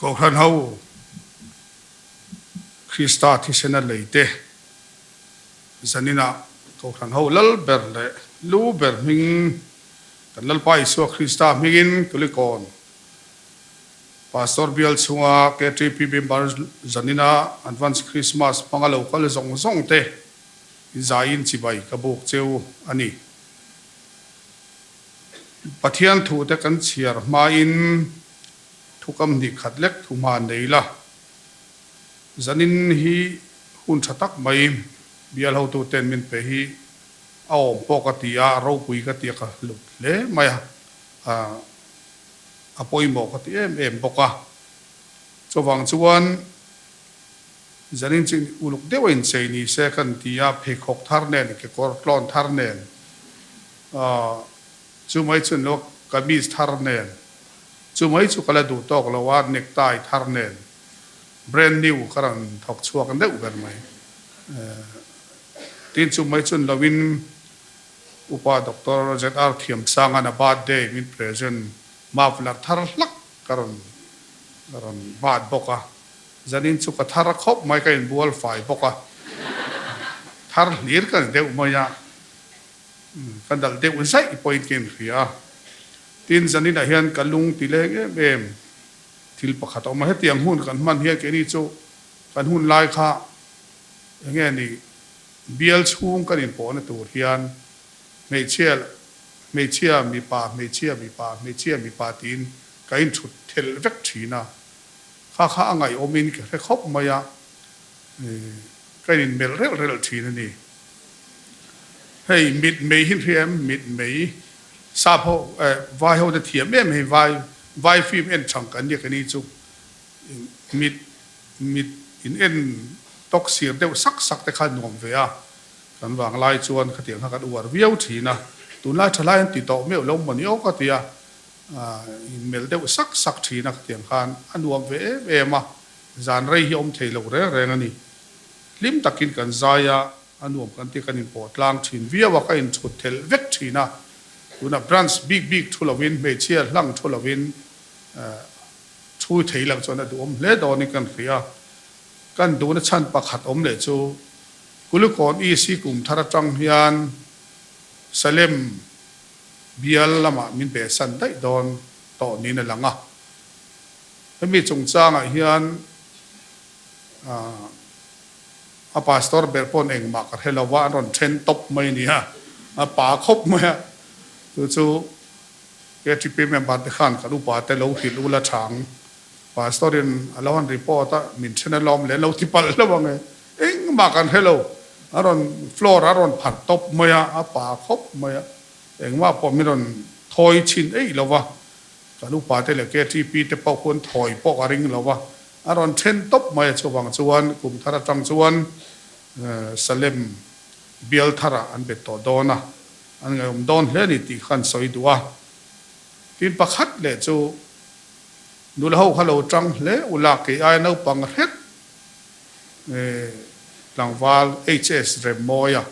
Kohhran ho Krista thisena lei te zaninah Kohhran ho lal ber leh lu ber hming kan Lalpa Isua Krista hmingin Kulikawn Pastor bial chhunga KTP member zanina Advance Christmas hmanga lo kal zawng zawng te inzaiin chibai ka buk cheu a ni. Pathian thu te kan chhiar hmain thukam hnih khat lek thu hma nei la. Zanin hi hun tha tak mai bial hotu ten min pe hi a awm pawh ka ti a, ropui ka ti a ka hlut hle mai a. A pawimawh ka ti em em bawk a. Chuvang chuan zanin chu uluk deuh a inchei ni se kan ti a, pheikhawk thar nen, kekawr tlawn thar nen, chu mai chu lo kamis thar nen, chu mai chu ka la duh tawk lo a, necktie thar nen, brand new ka rawn thawk chhuak deuh ber mai. Tin chu mai chun loin Upa Doctor ZR Thiamsanga'n a birthday min present muffler thar hlak ka rawn rawn bat bawk a, zanin chu ka thar khawp mai ka inbual fai bawk a, thar hlir ka ni deuh mai a, ka nalh deuh zaih pawhin ka inhria a, tin zaninah hian ka lung ti leng em em thil pakhat a awm a, hetiang hun kan hman hian keini chu kan hun lai kha enge ni Bial chhung kan inpawhna tur hian hmeichhia hmeichhia mipa hmeichhia mipa hmeichhia mipa tiin ka inthut thelh vek thin a, kha kha a ngaihawmin ka hre khawp mai a, ka inmelh relh relh thin a ni. Hei mit mei hi hria em? Mit mei sap ho vai ho te thiam em hei vai vai film en chang kan nia ka ni chu mit Mit in en tawk sir deuh sak sak te kha nuam ve a, kan vanglai chuan khatiang kha kan uar viau thin a, tunlai thalai an ti tawh meuh lo maw ni aw ka ti a, in melh deuh sak sak thin a khatiang khan a nuam ve em em a, zan rei hi a awm thei lo reng reng a ni. Hlim takin kan zai a, a nuam kan ti a kan inpawh tlang thin viau a, ka inchhut thelh vek thin a, tunah branch bik bik thu lovin hmeichhia hlang thu lovin Chhui thei lo chuan a duhawm hle dawnin kan hria. Kan duhna chhan pakhat awm leh chu Kulikawn EC kum thar atang hian Salem bial lamah min behsan daih dawn tawh niin a lang a. Hemi chungchangah hian a pastor ber pawn engmah ka hre lo va, an rawn then tawp mai a ni a, a pa khawp mai a, chu chu KTP member te khan kan upa te lo hrilh ula chang Pastor in a lo han report a, min then a lawm leh an lo ti palh hlauh ang e, engmah kan hre lo, a rawn floor a rawn pharh tawp mai a, a pa khawp mai a, engmah pawh min rawn thawi chhin eih lo va, kan upa te leh KTP te pawh khuan thawi pawh ka ring lo va, a rawn then tawp mai a, chuvang chuan kum thar atang chuan Salem bial tharah an bet tawh dawn a. An ngaihawm dawn hle a ni tih kha an sawi duh a. Tin pakhat leh chu nula ho kha lo tang hle ula kei aia naupang hret tlangval HS Remmawia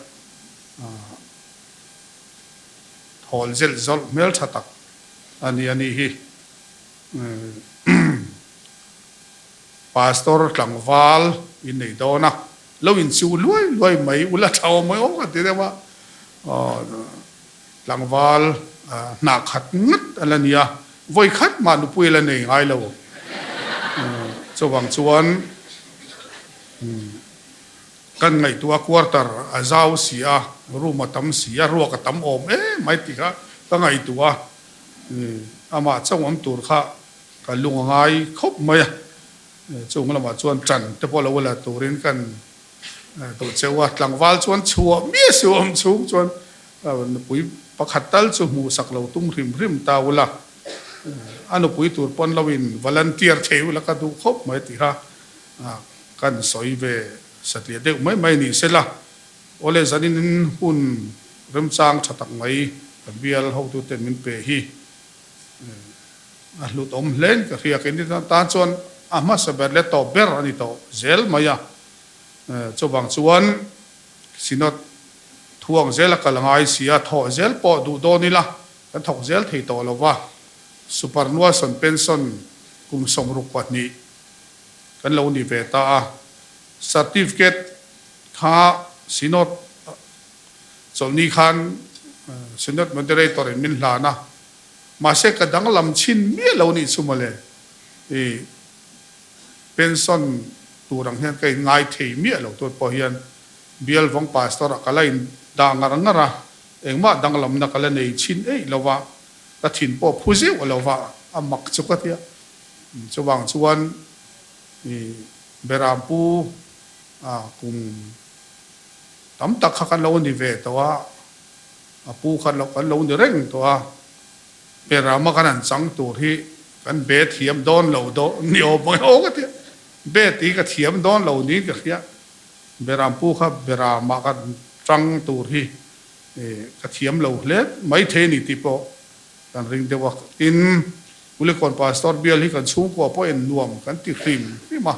thawl zelh zawlh hmeltha tak a ni a nih hi. Pastor tlangval in nei dawn a. Lo inchu luai luai mai ula tha awm mai aw ka ti deuh a, tlangval hnah khat ngat a la ni a, vawi khat mah nupui a la nei ngai lo. Chuvang chuan kan ngaihtuah a quarter a zau si a, room a tam si a, ruak a tam awm em mai tih kha ka ngaihtuah a, amah chauh awm tur kha ka lung a ngai khawp mai a. Chung lamah chuan ṭan te pawh lo la turin kan duh cheu a, tlangval chuan chhuah miah si awm chhung chuan nupui pakhat tal chu hmuhsak lo tum hrim hrim ta ula, a nupui tur pawn lo in volunteer thei ula ka duh khawp mai tih kha kan sawi ve satliah deuh mai mai ni sela. Awle zanin hun remchang ṭha tak mai kan bial hotuten min pe hi. A hlut awm hlein ka hria. Keini tan chuan a hmasa ber leh tawp ber a ni tawh zel mai a. Chuvang chuan Synod thuang zel a kal ngai si a, thawh zel pawh duh dawn ila kan thawk zel thei tawh lo va. Supernuason pension kum 62 kan lo ni ve ta a. Certificate kha Synod chawlhni khan Synod Moderator in min hlan a, mahse ka danglam chhin miah lo nih chu mawle. I pension tur ang hian ka in ngai thei miah lo tun pawh hian Bial vawng Pastor ah ka la in dah ngar ngar a, engmah danglamna ka la nei chhin eih lo va, ka thin pawh phu zeuh a lo va, a mak chu ka tia. Chuvang chuan i Berampu a kum tam tak kha kan lo ni ve tawh a, a pu kha kan lo ni reng tawh a, Berama kan han chang tur hi kan be thiam dawn lo daw ni awm ang aw ka tia, be tih ka thiam dawn lo niin ka hria, Berampu kha Berama kan chang tur hi ka thiam lo hle mai thei a ni tih pawh kan ring deuh a. Tin, Kulikawn Pastor bial hi kan chhungkua pawhin nuam kan ti hrim hrim a,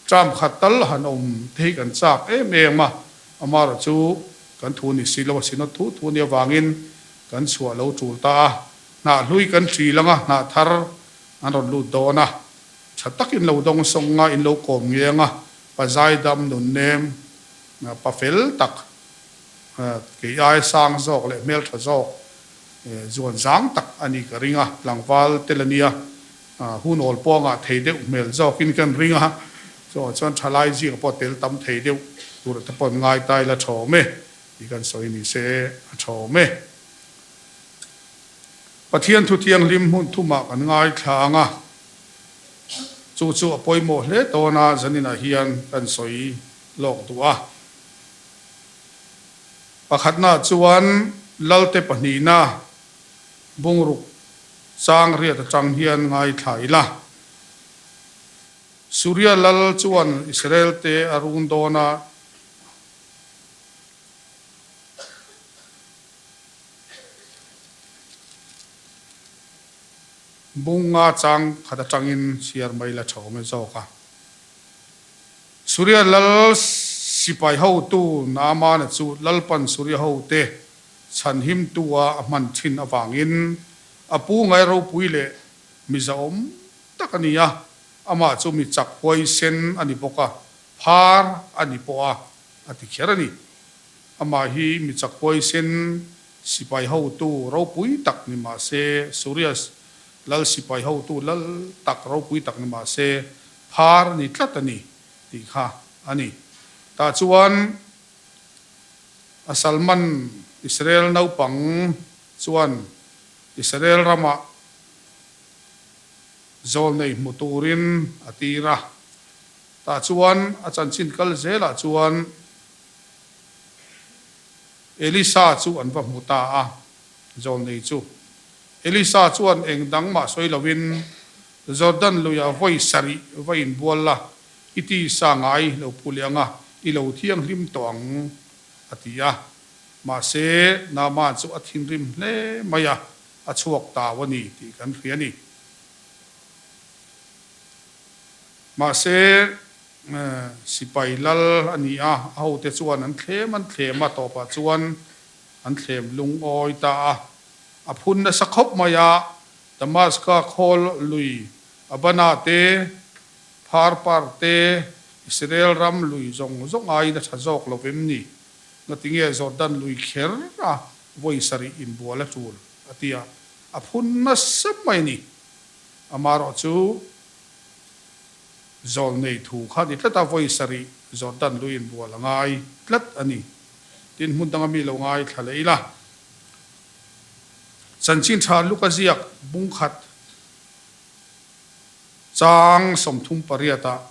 term khat tal han awm te hi kan chak em em a, amaherawh chu kan thu ni si lo a, synod thu thu nia vangin kan chhuah lo tul ta a, hnah hlui kan ṭil anga hnah thar an rawn lut dawn a, ṭha takin lo dawng sawng a, in lo kawm ngeng a, pa zaidam nun nem, pa fel tak, kei ai sang zawk leh hmelṭha zawk Zuan zang tak a nih ka ring a, tlangval tel a nia, hun awl pawngah thei deuh hmel zawkin kan ring a, chuvang chuan thalai zingah pawh tel tam thei deuh tur te pawh an ngai ta ila tha awm e tih kan sawi ni se a tha awm e. Pathian thu thianghlim hmun thumah kan ngaithla ang a, chu chu a pawimawh hle tawn a, zaninah hian kan sawi lawk duh a. Pakhatna chuan Lalte pahnihna bungruk chang riat atang hian ngaithla ila. Suria Lal chuan Israelte a run dawn a. Bunga chang khat atangin chhiar mai la tha awm e zawk a. Suria lal sipai hotu Naamana chu Lalpan Suria hote chhanhimtua a hman thin avangin a pu ngai ropui leh mi zahawm tak a ni a, amah chu mi chak huaisen a ni bawk a, phar a ni pawh a, a ti kher a ni. Amah hi mi chak huaisen sipai hotu ropui tak ni mah se, Suria lal sipai hotu lal tak ropui tak ni mah se, Phar ni tlat a ni tih kha a ni. Tah chuan a Salman Israel naupang chuan Israel ramah zawlnei hmu turin a tir a. Tah chuan a chanchin kal zelah chuan Elisa chu an va hmu ta a, zawlnei chu. Elisa chuan eng dang mah sawi loin Jordan luia vawi sarih va inbual la, i tisa ngai lo pu leh anga i lo thianghlim tawh ang, a ti a. Mahse, Naaman chu a thinrim hle mai a, a chhuak tau a ni tih kan hria a ni. Mahse, sipai lal a ni a, a hote chuan an thlem an thlem a, tawpah chuan an thlem lungawi ta a. A phun nasa khawp mai a, Damaska khawl lui Abana te, Pharpar te, Israel ram lui zawng zawng aiin a tha zawk lo vem ni? Ngatinge Jordan lui kher a vawi sarih inbual a tul? a ti a, a phun nasa mai a ni. Amaherawh chu zawlnei thu kha ni tlat a, vawi sarih Jordan lui inbual a ngai tlat a ni. Tin, hmun danga mi lo ngaithla leh ila. Chanchin tha Luka ziak bung khat chang 38 ah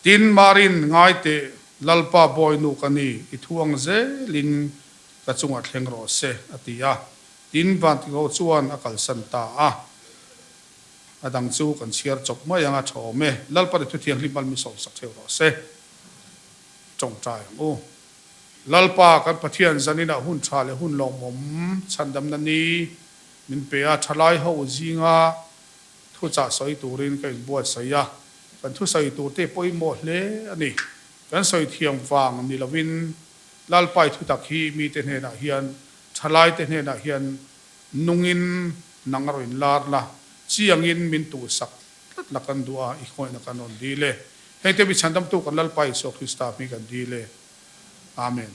Tin Marin ngai teh Lalpa Bawinu ka ni i thu ang zelin ka chungah thleng rawh se a ti a. Tin Vantiho chuan a kalsan ta a. A dang chu kan chhiar chawp mai ang a tha awm e. Lalpa ni thuthianghlim mal mi sawmsak theuh rawh se. Tawngtai ang u. Lalpa kan Pathian zaninah hun tha leh hun lawmawm chhandamna ni min pe a, thalai ho zinga thuchah sawi turin ka inbuatsaih a, kan thusawi turte pawimawh hle a ni. Kan sawi thiam vang ni lovin Lalpai thutak hi mite hnenah hian, thalaite hnenah hian nungin. Nang a rawn inlar la, chiangin min tuhsak tlat la kan duh a, i khawihna kan rawn dil e. Hengte mi chhandamtu kan Lalpa Isua Krista hming kan dil e. Amen.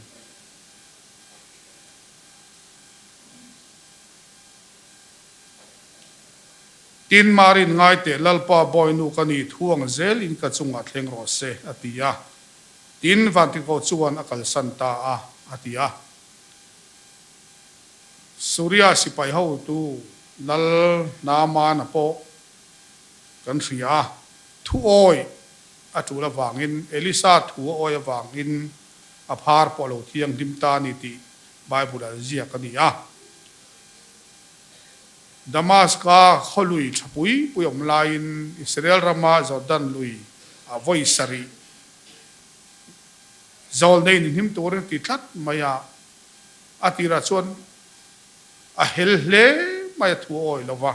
Tin, Marin ngai teh Lalpa bawinu ka ni thuang zel in ka chungah thleng rawh se, a ti a. Tin, Vantiko chuan a kalsan ta a, a ti a. Suria sipai hotu Lal Naamana pawh kan hria a, thu awi a tul avangin, Elisa thu a awi avangin a phar pawh a lo thianghlim ta a ni tih Bible-ah ziak a ni a. Damaska khaw lui tha pui pui awm laiin Israel rama Jordan lui ah vawi sarih zawl nei ni hnim turin a ti tlat mai a. A tirah chuan a hel hle mai a thu a awi lo va,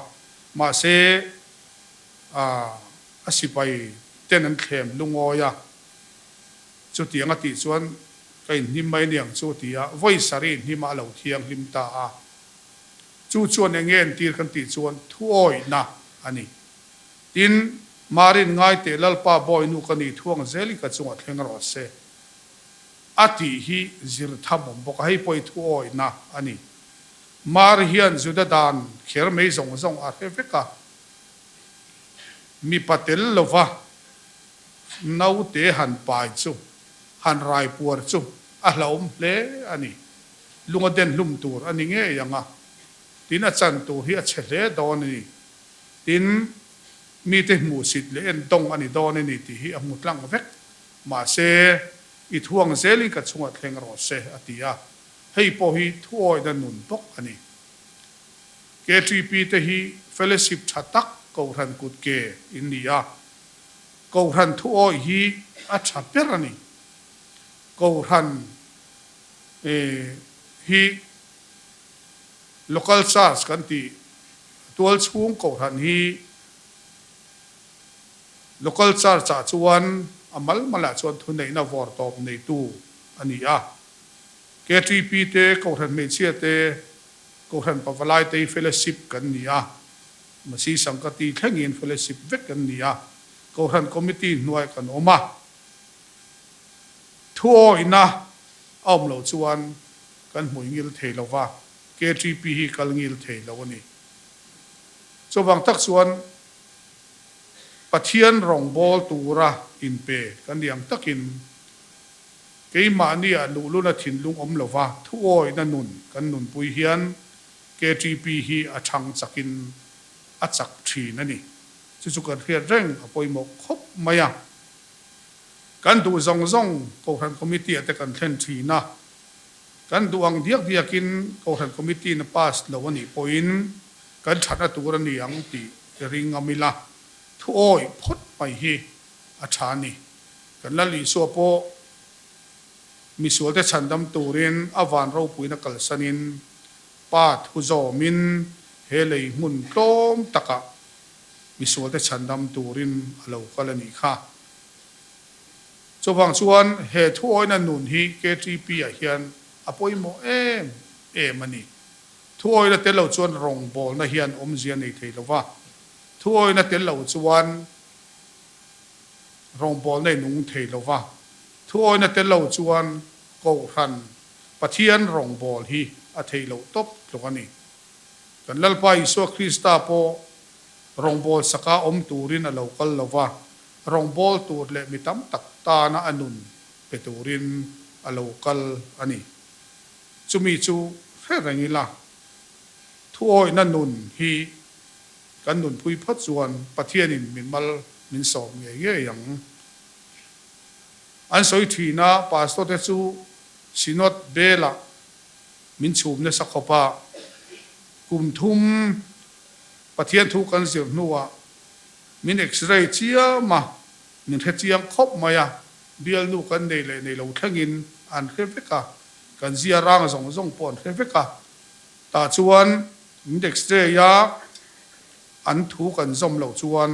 mahse a sipai ten an thlem lungawi a, chutiang a tih chuan ka inhnim mai aniang chu a ti a, vawi sarih inhnimah a lo thianghlim ta a. Chu chuan eng nge entir kan tih chuan thuawihna a ni. Tin, Marin ngai teh Lalpa bawinu ka ni thuang zelin ka chungah thleng rawh se. A tih hi zir tham awm bawk a, hei pawh hi thuawihna a ni. Mari hian Juda dan kher mai zawng zawng a hre vek a, mipa tel lova naute han pai chu, han raipuar chu a hlauhawm hle a ni. Lung a den hlum tur a ni ngei ang a, tin a chan tur hi a chhe hle dawn a ni. Tin, mite hmuhsit leh endawng a ni dawn a ni tih hi a hmu tlang vek. Mahse, i thuang zelin ka chungah thleng rawh se, a ti a. Hei pawh hi thuawihna nun bawk a ni. KTP te hi fellowship tha tak Kohhran kut ke in ni a. Kohhran thuawih hi a tha ber a ni. Kohhran hi Local Church kan tih tual chhung Kohhran hi Local Church ah chuan a mal malah chuan thuneihna vawr tawp neitu a ni a. KTP te, Kohhran hmeichhia te, Kohhran pavalai te hi fellowship kan ni a. Masi Sangkati thlengin fellowship vek kan ni a. Kohhran Committee hnuaiah kan awm a. Thuawihna a awm loh chuan kan hmui ngil thei lo va, KTP hi kal ngil thei lo a ni. Chuvang tak chuan Pathian rawngbâwl tura inpe kan ni ang takin keimahnia luhluna thinlung awm lo va thuawihna nun kan nunpui hian KTP hi a chhang chakin a chak thin a ni. Chu chu kan hriat reng a pawimawh khawp mai a. Kan duh zawng zawng Kohhran Committee ah te kan thlen thin a, kan duh ang diak diakin Kohhran Committee in a pass lo a nih pawhin kan thatna tur a ni ang tih i ring ngam ila, thuawih phawt mai hi a tha a ni. Kan Lal Isua pawh misualte chhandam turin a van ropuina kalsanin Pa thu zawmin he lei hmun tlawm takah misualte chhandam turin a lo kal a nih kha. Chuvang chuan he thuawina nun hi KTP ah hian a pawimawh em em a ni. Thuawina tel lo chuan rawngbawlna hian awmzia nei thei lo va, thuawina tel lo chuan rawngbawlna i nung thei lo va, thuawina tel lo chuan Kohhran Pathian rawngbâwl hi a theih loh tawp tluk a ni. Kan Lalpa Isua Krista pawh rawngbâwl saka awm tûrin a lo kal lo va, rawngbâwl tûr leh mi tam tak tâna a nun pe tûrin a lo kal a ni. Chumi chu hre reng ila, thuawihna nun hi kan nunpui phawt chuan Pathianin min mal min sâwm ngei ngei ang. An sawi thin a, Pastor te chu Synod Bel-ah min chhum nasa khawp a, kum thum Pathian thu kan zir hnuah min x-ray chiam a, min hre chiang khawp mai a, bialnu kan nei leh nei lo thlengin an hre vek a, kan zia rang zawng zawng pawh an hre vek a, tah chuan min x-ray a, an thu kan zawm loh chuan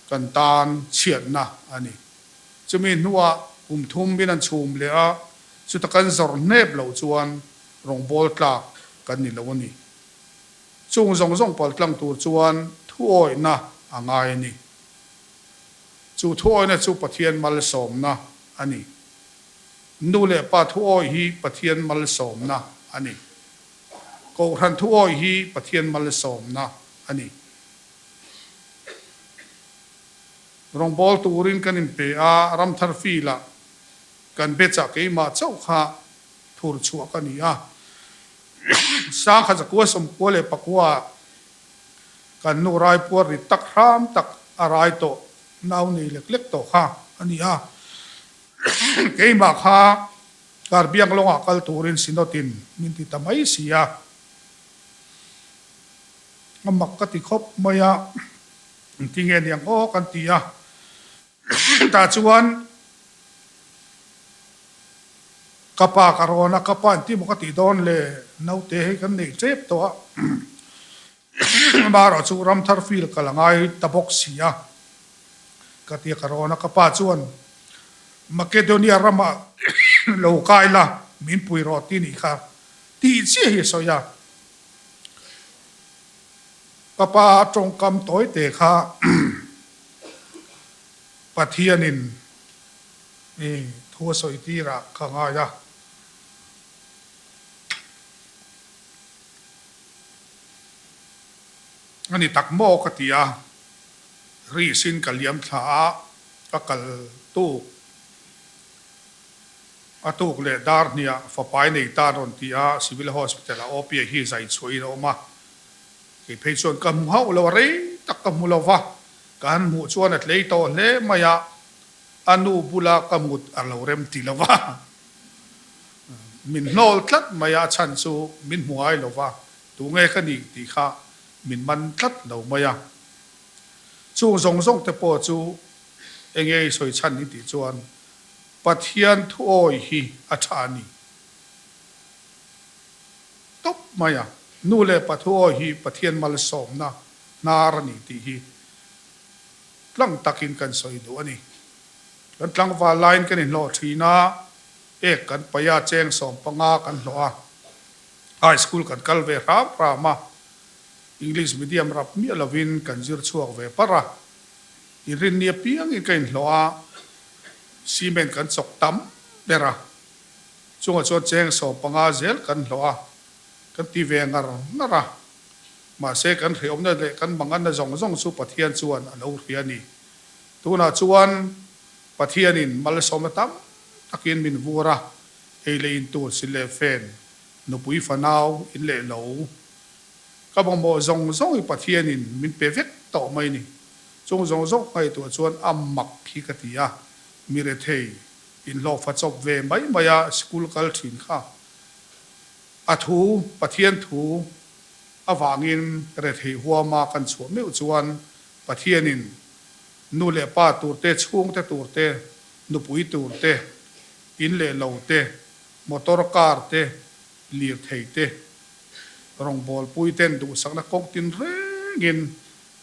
kan tan chhiatna a ni. Chumi hnuah kum thum min an chhum leh a, chuta kan zawrh hnep loh chuan rawngbâwl tlâk kan ni lo a ni. Chung zawng zawng paltlang tur chuan thuawihna a ngai a ni. Chu thuawihna chu Pathian malsawmna a ni. Nu leh pa thuawih hi Pathian malsawmna a ni. Kohhran thuawih hi Pathian malsawmna a ni. Rawngbâwl turin kan inpe a, Ramthar field-ah kan batch-ah keimah chauh kha thur chhuah ka ni a. Sangha zakua 94 kan nu raipuar rit tak hram tak a rai tawh nau nei lek lek tawh kha a ni a. Keimah kha Karbiang lawngah kal turin Synod-in min ti ta mai si a. A mak ka ti khawp mai a, engtinge niang aw kan ti a. Tah chuan ka pa ka rawn a, ka pa engtin maw ka tih dawn le, naute hei kan nei tep tawh a, amaherawh chu Ramthar field ka la ngai ta bawk si a, ka ti a ka rawn a, ka pa chuan Makedonia ramah lo kai la, min pui rawh ti nih kha tih chiah hi a sawi a. Ka pa tawngkam tawite kha Pathianin thu a sawi tirah ka ngai a. A ni tak maw ka ti a, risin ka liam thla a, ka kal tuk. A tuk leh dar hniah fapai nei tan rawn ti a, Civil Hospital ah OPA hi zai chhuahin a awm a. Kei phei chuan ka hmu hauh lo a, rei tak ka hmu lo va, ka han hmuh chuan a tlei tawh hle mai a, a nu bula ka mut a lo rem ti lo va, min hnawl tlat mai a, a chhan chu min hmu ngai lo va, tunge ka nih tih kha min man tlat lo mai a. Chung zawng zawng te pawh chu enge i sawi chhan i tih chuan Pathian thuawi hi a tha a ni. Tawp mai a, nu leh pa thuawi hi Pathian malsawmna hnar a ni tih hi tlang takin kan sawi duh a ni. Kan tlangval laiin kan inhlawh thin a, ek kan paih a, cheng 15 kan hlawh a, high school kan kal ve hram hram a, English medium rap miah lovin kan zir chhuak ve parh a, inrinni apiangin ka inhlawh a, cement kan chawk tam ber a, chungah chuan cheng 15 zel kan hlawh a, kan ti ve ngar ngar a. Mahse kan hriawmna leh kan manganna zawng zawng chu Pathian chuan a lo hria a ni. Tunah chuan Pathianin malsawmna tam takin min vur a, ei leh in tur si leh fen, nupui fanau in leh lo. Ka mamawh zawng zawng hi Pathianin min pe vek tawh mai ni. Chung zawng zawng ngaihtuah chuan a mak hi ka ti a, mi rethei inhlawhfa chawp ve mai mai a sikul kal thin kha. A thu, Pathian thu avangin rethei huama kan chhuah meuh chuan Pathianin nu leh pa tur te, chhungte tur te, nupui tur te, in leh lo te, motor car te, lirthei te, rawngbawlpui ten duhsakna kawng tin rengin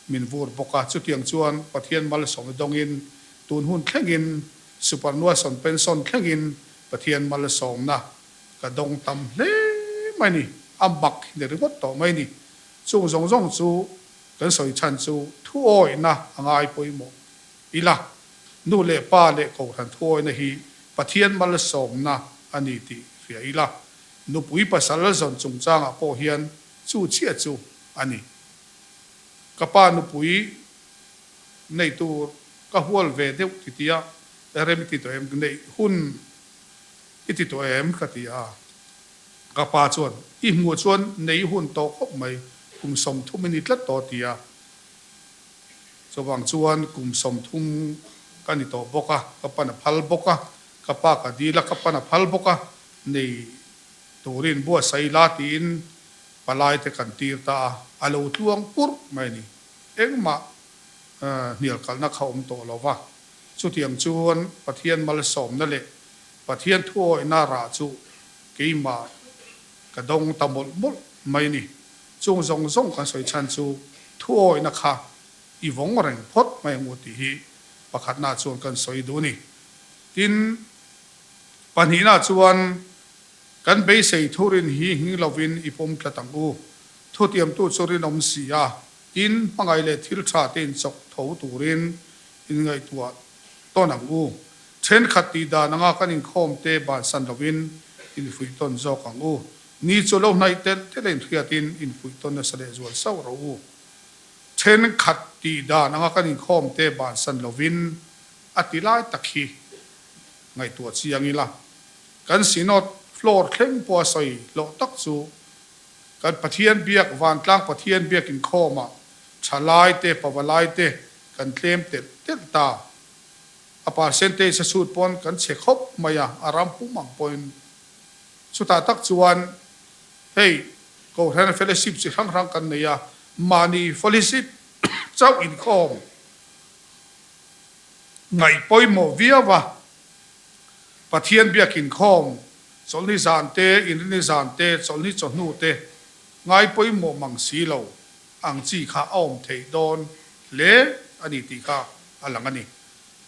min vur bawk a. Chutiang chuan Pathian malsawmna dawngin tun hun thlengin Supernuason pension thlengin Pathian malsawmna ka dawng tam hle mai ni, a mak hi ni ringawt tawh mai ni. Chung zawng zawng chu kan sawi chhan chu thuawihna a ngai pawimawh ila, nu leh pa leh kohhran thuawihna hi Pathian malsawmna a ni tih hria ila, nupui pasal zawn chungchangah pawh hian chu chiah chu a ni. Ka pa nupui nei tur ka hual ve deuh ti tia rem ti tawh em neih hun i ti tawh em ka ti a, ka pa chuan i hmuh chuan nei hun tawh khawp mai kum 30 i ni tlat tawh ti a, chuvang chuan kum 30 ka ni tawh bawk a, ka pan a phal bawk a, ka pa ka dil a, ka pan a phal bawk a, nei turin buatsaih la tiin palai te kan tir ta a, a lo tluang purh mai a ni. Engmah hnial kalhna kha awm tawh lo va, chutiang chuan Pathian malsawmna leh Pathian thuawihna rah chu keimah ka dawng ta mawlh mawlh mai a ni. Chung zawng zawng kan sawi chhan chu thuawihna kha i vawng reng phawt mai ang u tih hi pakhatna chuan kan sawi duh a ni. Tin, pahnihna chuan kan beisei thurin hi nghing lovin i pawm tlat ang u. Thutiamtu chu rinawm si a, tin, hmangaih leh thil tha te inchawk tho turin inngaihtuah tawn ang u. Thenkhat tih dan anga kan inkhawm te bansan lovin infuih tawn zawk ang u. Ni chu lo hnaih telh telh a inhriatin infuih tawn nasa leh zual sauh rawh u. Thenkhat tih dan anga kan inkhawm te bansan lovin a ti lai tak hi ngaihtuah chiang ila. Kan Synod floor thleng pawh a sawi hlawh tak chu kan Pathian biak vantlang Pathian biak inkhawmah thalai te pavalai te kan tlem telh telh ta. A percentage a chhut pawn kan chhe khawp mai a, a ram pum ang pawhin. Chutah tak chuan hei Kohhran fellowship chi hrang hrang kan nei a, mahni fellowship chauh inkhawm ngaih pawimawh viau a, Pathian biak inkhawm chawlhni zan te, inrini zan te, chawlhni chawhnu te ngai pawimawh mang si lo ang chi kha a awm theih dawn hle a ni tih kha a lang a ni.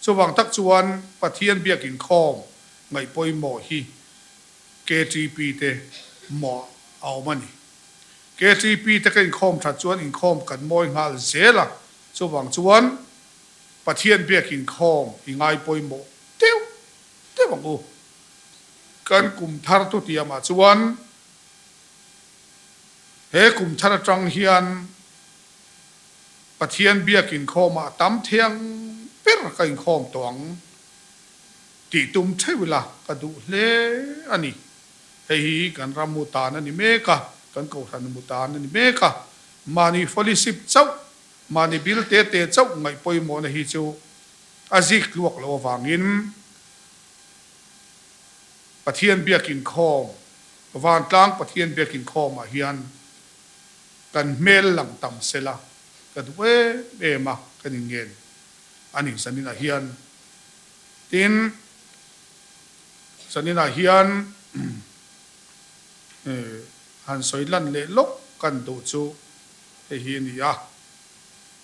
Chuvang tak chuan Pathian biak inkhawm ngaih pawimawh hi KTP te mawh a awm a ni. KTP te ka inkhawm that chuan inkhawm kan mawi nghal zel a, chuvang chuan Pathian biak inkhawm i ngai pawimawh deuh deuh ang u. Kan kum thar tutiamah chuan he kum thar atang hian Pathian biak inkhawmah tam thiang ber ka inkhawm tawh ang tih tum theuh ila ka duh hle a ni. Hei hi kan ram mu tan a ni mek a, kan kohhran mu tan a ni mek a. Mahni fellowship chauh, mahni bil te te chauh ngaih pawimawhna hi chu a zik tluak loh avangin Pathian biak inkhawm, vantlang Pathian biak inkhawmah hian kan hmel lang tam sela ka duh em em a, kan inngen a ni zaninah hian. Tin, zaninah hian han sawi lan leh lawk kan duh chu hei hi a ni a,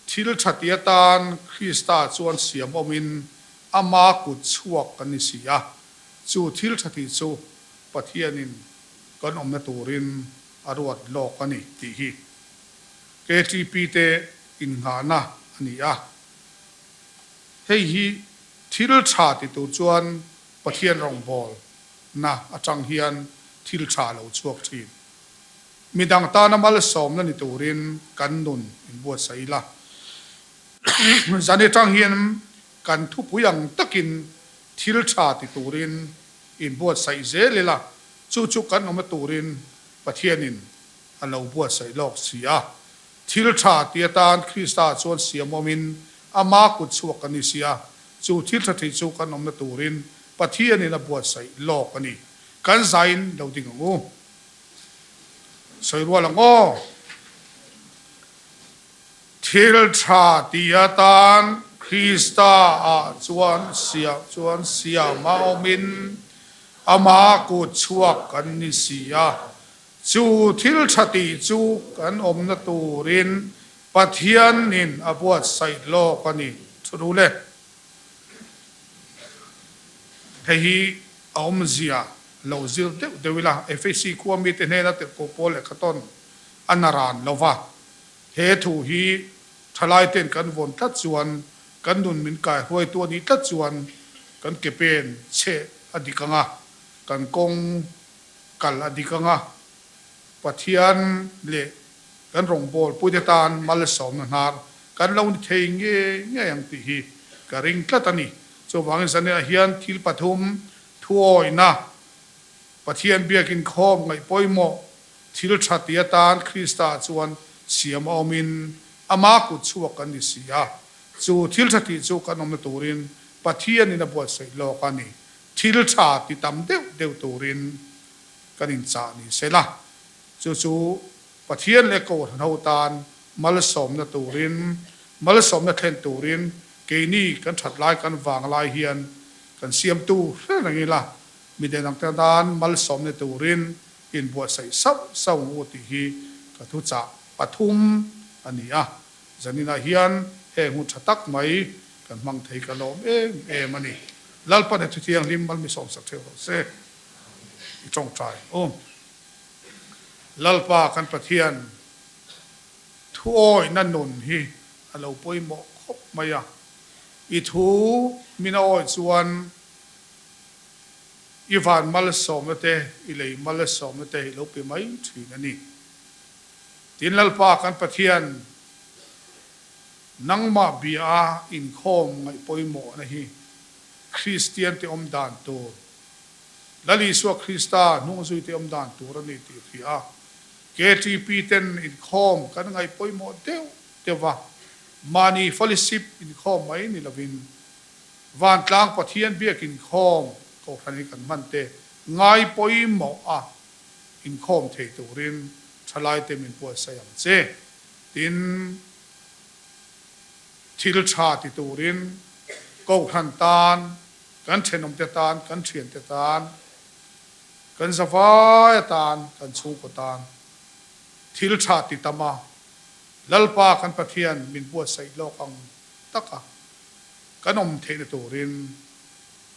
thil tha ti atan Krista chuan siam awmin ama kut chhuak kan ni si a, chu thil tha tih chu Pathianin kan awmna turin a ruat lawk a ni tih hi KTP te innghahna a ni a. Hei hi thil tha ti tur chuan Pathian rawngbawlna atang hian thil tha a lo chhuak thin. Midang tana malsawmna ni turin kan nun inbuatsaih ila. Zan atang hian kan thupui ang takin thil tha ti turin inbuatsaih zel ila, chu chu kan awmna turin Pathianin a lo buatsaih lawk si a. Thil tha ti atan Krista chuan siam awmin ama kut chhuak kan ni si a, chu thil tha thei chu kan awmna turin Pathianin a buatsaih lawk a ni. Kan zain lo ding ang u. Sawi rual ang aw. Thil tha ti atan Krista ah chuan siam chuan siam a awmin ama kut chhuak kan ni si a. Chu thil tha tih chu kan awmna turin Pathianin a buatsaih lawk a ni. Thu le. Hei hi a awmzia lo zir deuh deuh ila, Efesi khua mite hnena tirhkoh pawl lehkha tawn a na ran lo va. He thu hi thalaiten kan vawn tlat chuan, kan nun min kaihruaitu a nih tlat chuan kan ke pen cheh a dik ang a, kan kawng kal a dik ang a, Pathian leh kan rawngbawlpuite tan malsawmna hnar kan lo ni thei ngei ngei ang tih hi ka ring tlat a ni. Chuvangin zaniah hian thil pathum thuawihna, Pathian biakin khawm ngaih pawimawh thil tha ti atan Krista chuan siam a awmin ama kut chhuak kan ni si a, chu thil tha tih chu kan awmna turin Pathianin a buatsaih lawk a ni. Thil tha ti tam deuh deuh turin kan inchah ni se la, chu chu Pathian leh Kohhran ho tan malsawmna turin, malsawmna thlen turin keini kan that lai kan vang lai hian kan siamtu hre reng ila, midang dangte tan malsawmna turin inbuatsaih sauh sauh ang u tih hi ka thuchah pathum a ni a. Zaninah hian heng hun tha tak mai kan hmang thei ka lawm em em a ni. Lalpan he thuthianghlim malmi sawmsak theuh rawh se. I tawngtai u. Lalpa kan Pathian. Thuawihna nun hi a lo pawimawh khawp mai a, i thu min a awih chuan i van malsawmna te, i lei malsawmna te i lo pe mai thin a ni. Tin, Lalpa kan Pathian, nangmah bia a inkhawm ngaih pawimawhna hi Kristiante awm dan tur, Lal Isua Krista hnungzuite awm dan tur a ni tih hria a, KTP ten inkhawm kan ngaih pawimawh deuh deuh va, mahni fellowship inkhawm mai ni lovin Vantlang Pathian biak inkhawm Kohhran hi kan hman te ngai pawimawh a inkhawm thei turin thalaite min buatsaih ang che. Tin, thil tha ti turin Kohhran tan, kan thenawmte tan, kan thiante tan, kan zavai atan, kan chhungkaw tan thil tha ti tam a, Lalpa kan Pathian min buatsaih lawk ang taka kan awm theihna turin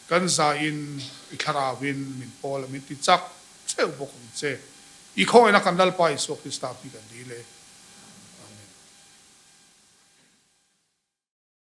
kan zain i thlarauin min pawl a min ti chak theuh bawk ang che. I khawngaihnaa kan Lalpa Isua Krista hming kan dil e.